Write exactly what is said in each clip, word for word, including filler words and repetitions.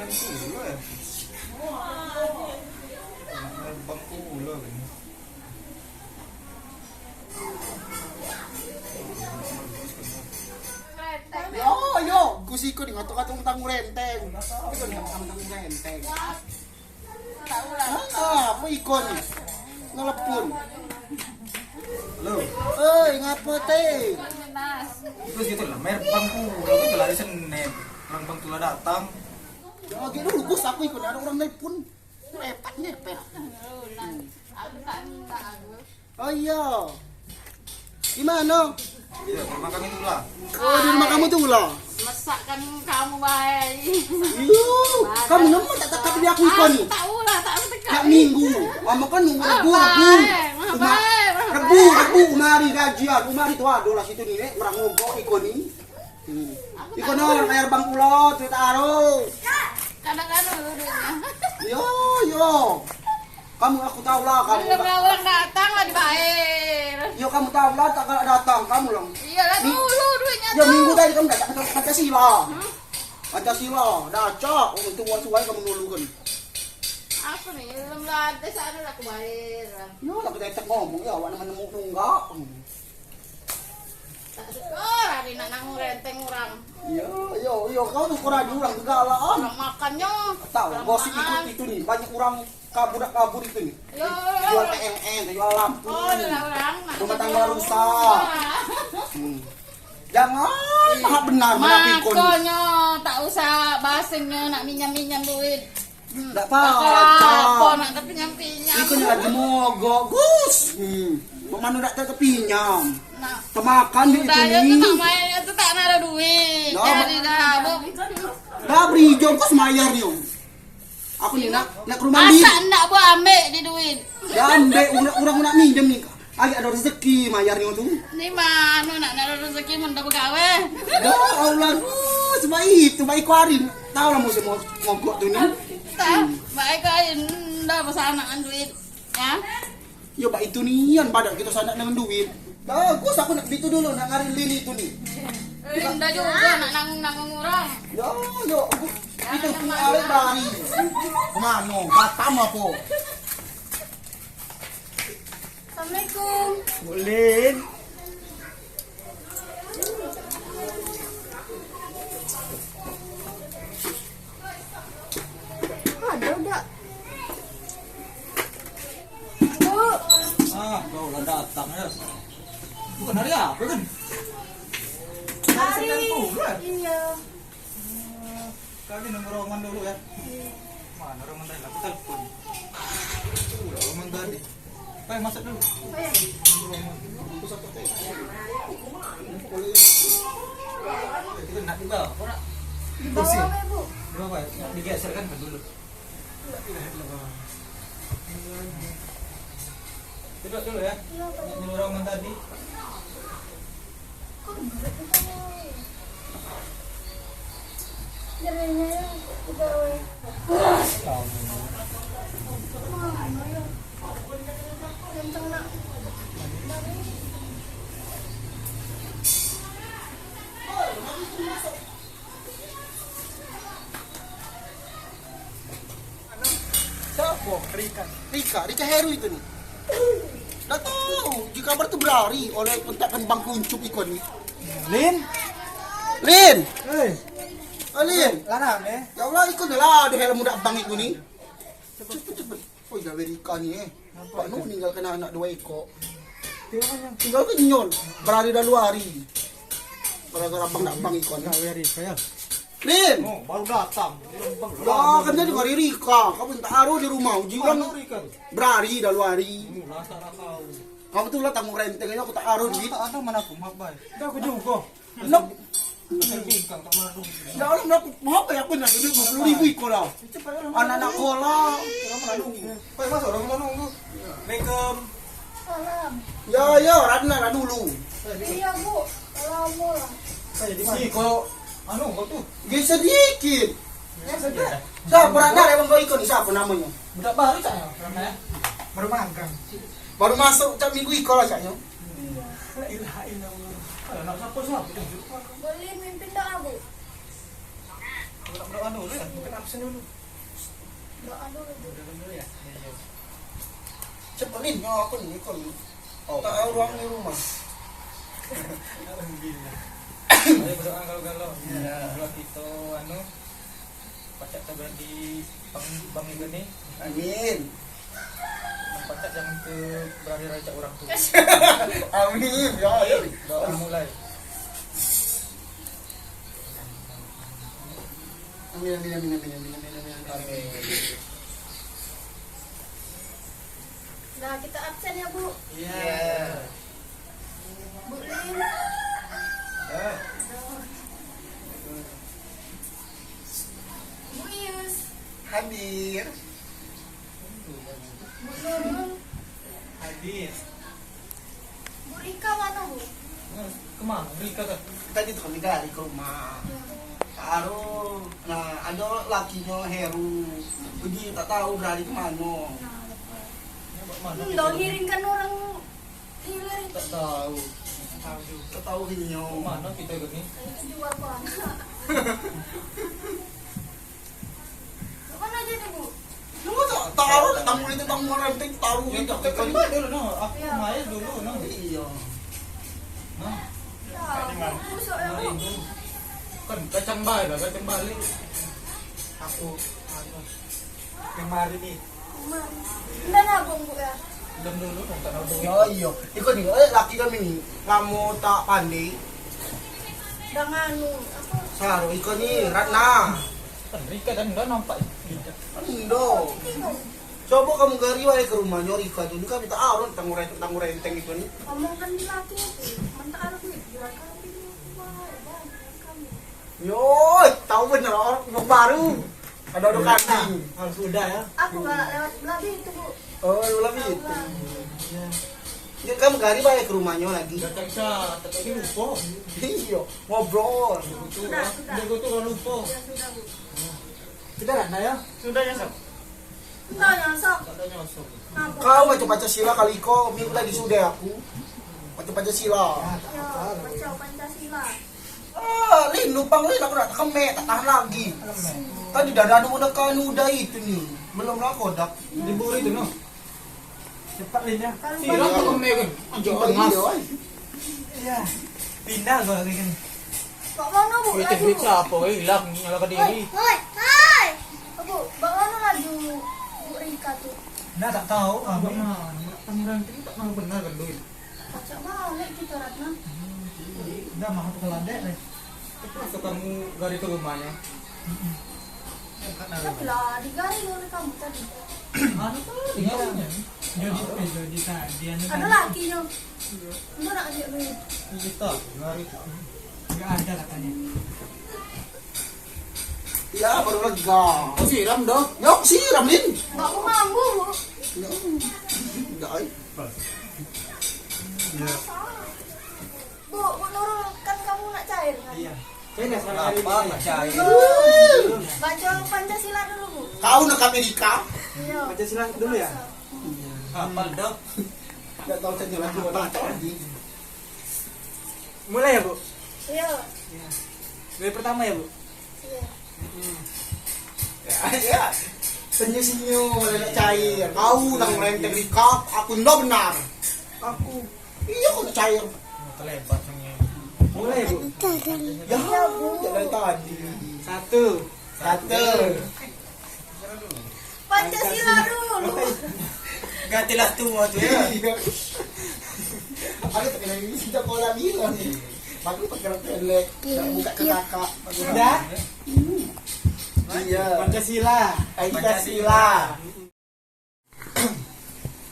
Bang pulo kan. Yo, yo, ku siko di ngatung-ngatung tanggung renteng. Iko di ngatung-ngatung tanggung renteng. Ah, apa iko ni? Nelepon. Halo. Oi, ngapo te? Terus gitu lah, mer bang pulo, itu lari senet. Orang bang tulah datang. Lagi dulu, Gus, aku iko ada orang nelpon. Repot nih, Pel. Oh iya. Di mano? Iya, rumah kami tulah. Oh, di rumah kamu tulah. Mesakkan kamu bae. Iyo, kamu nemu tak tak di aku iko ni. Tahu lah, tak teka. Tiap minggu. Mama kan nunggu Rebu, Rebu. Uma-, Rebu, Rebu, kemari gajian. Kemari tu ado lah situ ni, Nek. Orang ngogok iko ni. Hmm. Iko no, bayar bang pulo, tu taro. Kadang-kadang dulu duitnya. Yo, yo. Kamu, aku tahu lah kamu. Belum lah orang datang lah dibayar. Yo, kamu tahu lah tak galak datang kamu lah. Iya lah, dulu duitnya. Yo, tuh. Minggu tadi kamu datang ke Pancasila. Hmm? Pancasila, dah cak, orang tua suai kamu dulu kan. Aku nih, belum lah ada sana lah aku bayar. Yo, lah kita cek ngomong ya, awak nama nemu nunggak. Tak syukur hari nak nanggung renteng orang. Iyo, iyo, iyo, kau tu kurang orang segala, ah. Orang makannyo. Tahu, orang gosip makan. Ikut itu ni, banyak orang kabur, nak kabur itu ni. Yo, yo, yo. Jual P L N, jual lampu. Oh, ada orang nak rumah tangga jual rusak. Rumah. Hmm. Jangan, ih, hak benar, hak pikun. Makonyo tak usah basengnyo nak minjam-minjam duit. Ndak pacak. Apa nak tepinyam-pinyam? Iku ni lagi mogok, Gus. Hmm. Kok mano dak tepinyam? Nah. Temakan duit itu ni. Udah, tu nak mayar tu tak ada duit. Nah, jadi dah, Bu. Dah beri jongkos mayar ni. Aku ni nak, nak ke rumah. Masa ndak, Bu, ambek di duit? Dah ambek, orang, orang nak minjem ni. Agak ada rezeki mayarnyo tu. Ni mano nak, nak ada rezeki mun dah begawe. Ya Allah, uh, sebab itu, baik kuarin. Tahu lah musim mo-, mogok tu ni. Tahu, baik kuarin, dah besanaan duit. Ya. Yo, bak itu nian padak kito sanak dengan duit. Bagus, aku nak itu dulu, nak ngari lini itu ni. Linda juga nak nanggung-nanggung orang. Yo, yo, aku itu tu awet bari. Kemano? Batam apa? Assalamualaikum. Ulin. Ada dak? Bu. Ah, kau lah datang ya. Bukan hari apa kan? Hari. Hari. Iya. Kali nunggu roman dulu ya. Iya. Mana roman tadi? Aku telepon. Udah roman tadi. Ayo masuk dulu. Ayo. Nunggu roman. Aku satu teh. Kita nak di bawah, apa nak? Di bawah. Kursi. Apa, Bu? Di bawah, ya? Digeser kan dulu. Duduk dulu ya. Nak nyuruh orang tadi. Siapa? Rika. Rika, Rika Heru itu ni. Dah tahu, di kabar tu berari oleh pentakan bang kuncup ikon ni. Lin. Lin. Hei. Oh, Lin. Lah rame. Ya Allah, ikon dah lah ada helm budak bang itu ni. Cepet, cepet. Oh, gawe Rika ni, eh. Apa? Pak Nuh ninggalkan anak dua ekor. Tinggalkan nyol. Berari dah dua hari. Gara-gara bang nak bang ikon. Gawe Rika ya. Lin. Oh, baru datang. Ya, kan jadi hari Rika. Kamu tak taruh di rumah. Uji kan. Mana Rika tu? Berari dah dua hari. Hmm, rasa tak tahu. Kamu tu lah tanggung renteng aja, aku tak taruh duit. Tak ada mana aku, maaf, Bay. Dah aku juga. Nak. Bingkang tak malu. Ya Allah, nak, mau apa ya aku nak duit dua puluh ribu iko lah. Anak-anak sekolah. Kau masuk orang mana nunggu? Assalamualaikum. Salam. Ya, ya, Ratna lah dulu. Iya, Bu. Lama lah. Saya di sini kau anu kau tu. Geser dikit. Ya, sedih. Siapa Ratna, emang kau ikut siapa namanya? Budak baru tak ya, Ratna ya? Baru magang. Baru masuk cak minggu iko lah caknyo. Iya. La ilaha illallah. Kalau nak siapa siapa? Boleh mimpin doa, Bu? Buka, buka anu dulu ya, buka absen dulu. Doa dulu. Udah dulu ya. Iya, iya. Cepet nih, nyawa aku nih, kon. Oh. Tak ada orang di rumah. Alhamdulillah. Ayo berdoa galau-galau. Iya. Doa kita anu, pacak kita berada di bang, bang itu nih. Amin. Pacak jangan ke berada rancak orang tu. Amin. Ya, ya. Doa mulai. Amin, amin, amin. Amin. Nah, kita absen ya, Bu. Iya. Bu Lin. Ya. Bu Ius. Hadir. Bu Nurul. Hadir. Bu Rika mano, Bu? Kemano Rika tu? Tadi tu kami dari ke rumah. Baru, nah, ada lakinyo Heru. Pergi tak tahu berlari ke mano. Nah, lepas. Ndo ngiringkan orang hilir itu. Tak tahu. Tak tahu inyo. Mano kita ke ni? Itu jual ke anak. Mana aja nih, Bu? Lu tak taruh, tamu itu, tamu orang penting taruh. Ya, itu tak kan. Terima dulu, no. Aku main dulu, no. Iya. Nah. Ya, busuk ya, Bu. Kan kacang balik, kacang balik. Aku, anu, yang mari ni. Ndak nabung, Bu, ya? Belum dulu, ndak nabung. Yo, iyo. Iko ni, eh, laki kami ni. Lamo tak pandai. Dah nganu, apa? Saru, iko ni, Ratna. Kan Rika dan dah nampak. Endo. Coba kamu gari wae ke rumahnyo Rika tu. Ni kami tak arun tanggurai, tanggurai enteng itu ni. Omongkan di laki itu. Mentah arun duit, jual kambing. Wah, banyak kambing. Yo, tahu bener orang baru. Ada, ada kandang. Harus udah ya. Aku galak lewat Belabi itu, Bu. Oh, Belabi itu. Ya. Dia kan gari bae ke rumahnyo lagi. Dah tak bisa, tapi lupa. Iyo, ngobrol. Sudah, sudah. Dia tu lupa. Ya, sudah, Bu. Sudah lah, ya? Sudah ya, Sob. Entah nyosok. Kau baca Pancasila kali ko, minggu tadi sudah aku. Baca Pancasila. Ya, baca Pancasila. Ah, Lin, numpang Lin, aku nak kemek, tak tahan lagi. Tadi dah anu nak anu udah itu ni. Belum lah kodak. Di buri tu, no. Cepat, Lin, ya. Siram tu kemek kan. Anjing panas. Iya. Pindah gua lagi kan. Bak mano, Bu, laju? Duit siapo, eh, ilang, nyalahke diri. Hoi, hoi, hoi. Bu, bak mano laju Bu Rika tu? Nah, tak tahu, Abang. Nah, tangiran tu tak mau benar kan duit. Pacak balik kita, Ratna. Dah, mah aku keladek deh. Terus kamu gari ke rumahnya? Tapi lah, digari oleh kamu tadi. Anu tadi, iya. Jodi, eh, Jodi tadi, anu tadi. Ada laki nyo. Lu nak ajak duit. Kita, gari. Enggak ada katanya. Ya, baru lega. Kau siram dah. Ya, aku siram, Lin. Enggak, aku mambu. Ya, enggak, ai. Ya. Bu, Bu Nurul, kan kamu nak cair, kan? Iya. Saya dah sama hari ini. Nak cair? Baca Pancasila dulu, Bu. Kau nak Amerika? Iya. Pancasila dulu ya? Iya. Hafal dah. Enggak tahu saya jalan dua tahun lagi. Mulai ya, Bu? Iya. Iya. Dari pertama ya, Bu? Iya. Hmm. Ya, ya. Senyum-senyum, nak cair. Kau nang renteng rikap, aku ndak benar. Aku Iya, kok cair. Terlebat semuanya. Mulai, Bu. Ya, dari tadi. Satu. Satu. Pancasila dulu. Gantilah tua tu ya. Iya. Aku tak kenal ini, sejak bola bilang ni. Aku pakai rok pendek, nak buka ke kakak. Sudah? Iya. Pancasila. Pancasila.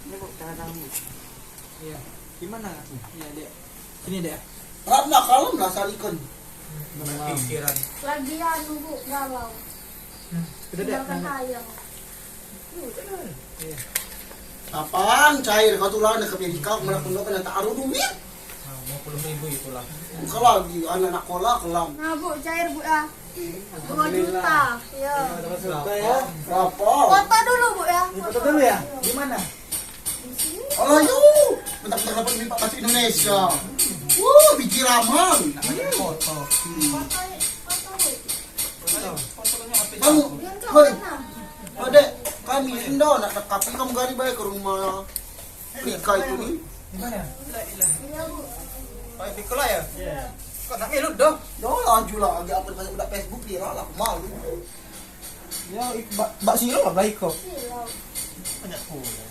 Ini, Bu, tanda tangan, Bu. Iya. Gimana? Iya, Dek. Sini, Dek. Rap nak kalem lah, salikun. Pikiran. Lagi anu, Bu, galau. Hmm. Sudah, Dek. Tinggalkan ayang. Iya. Apaan cair kau tu lah, nak ke Amerika, malah pun kau kena taruh duit. Nah, lima puluh ribu itulah. Bukan lagi, anak-anak sekolah kelam. Nah, Bu, cair, Bu, ya. Dua juta. Iya. Dua juta ya. Berapa? Foto dulu, Bu, ya. Ini foto dulu ya. Di mana? Di sini. Alah, yuk. Bentar-bentar dapat duit bahasa Indonesia. Wuh, biji ramal. Foto. Hmm. Foto, foto, Bu. Foto. Kamu, hoi. Adek, kami indo nak dekapi kamu gari bae ke rumah Rika itu ni. Di mana? Pakai pikul aja. Kau tak milut dah. Yo, laju lah, agak apa banyak budak Facebook dia lah, aku malu. Ya, ik-, bak, bak silo lah, baik kok. Banyak pula.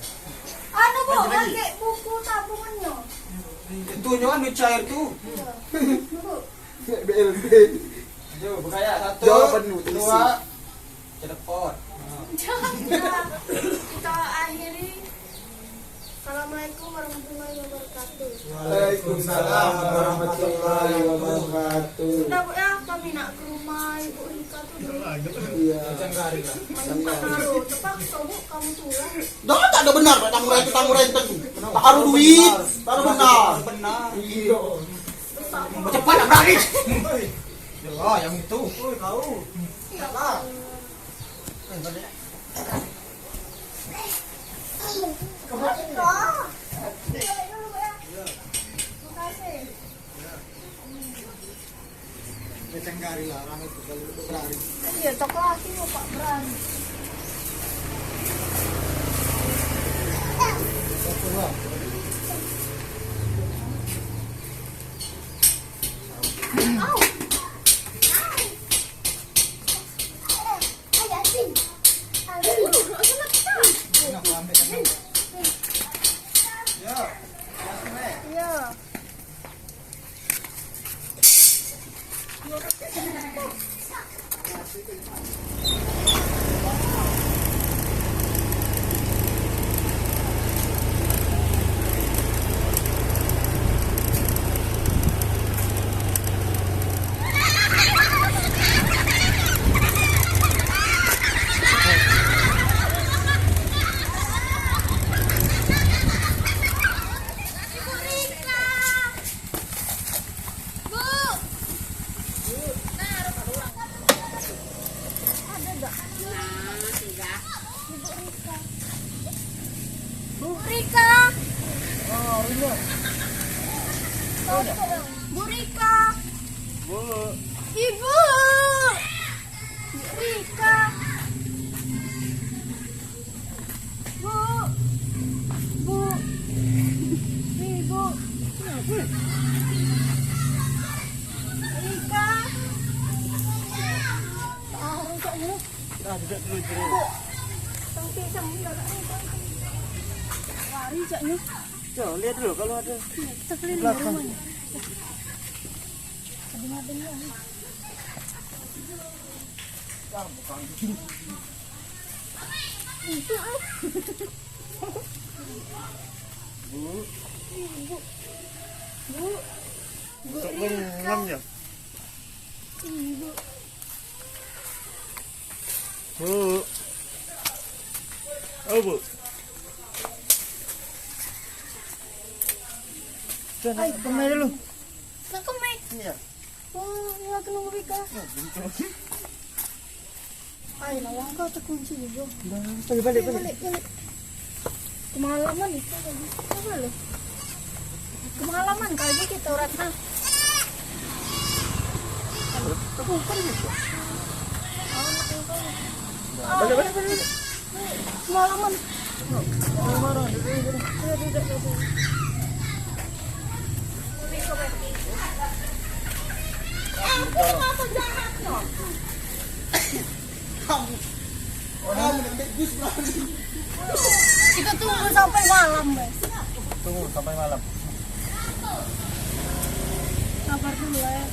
Anu, Bu, pakai buku tabungannya. Itu nyo anu cair tu. Iya. Bu. B L B. Ayo, buka ya. Satu, jawapan lu, dua, celepot. Jangan. Kita akhiri. Assalamualaikum warahmatullahi wabarakatuh. Waalaikumsalam warahmatullahi wabarakatuh. Sudah, Bu, ya, kami nak ke rumah Ibu Rika tuh dulu. Iya. Main taruh. Terpaksa, Bu, kamu tuh lah. Dah, tak ada benar, tamu renteng, tamu renteng. Tak ada duit, tak ada benar. Benar. Iya. Cepat nak berani. Ya, yang itu. Oi, kau. Iya. Lah. Iya, coklat sih, Pak, berani. Au. Bu Rika. Bu Rika. Bu. Ibu. Rika. Bu. Bu. Ibu. Rika. Ah, rusak dulu. Dah, duduk dulu, dulu. Bu. Sampai, sampai. Lari caknya. Coba lihat dulu kalau ada. Iya, kita keliling rumahnya. Dengar-dengar. Bu. Bu. Bu. Bu Rika. Bengong ya? Bu. Bu. Oh, Bu. Jangan kemai dulu. Nak kemai? Iya. Oh, iya, aku nunggu Rika. Ayo, lawang kau terkunci juga. Dah, balik, balik, balik. Balik, balik. Kemalaman itu tadi. Apa lo? Kemalaman kali kita urat, ah. Aku bukan gitu. Balik, balik, balik, balik. Semalaman. Kita tunggu sampai malam, guys. Tunggu sampai malam. Sabar dulu, ya.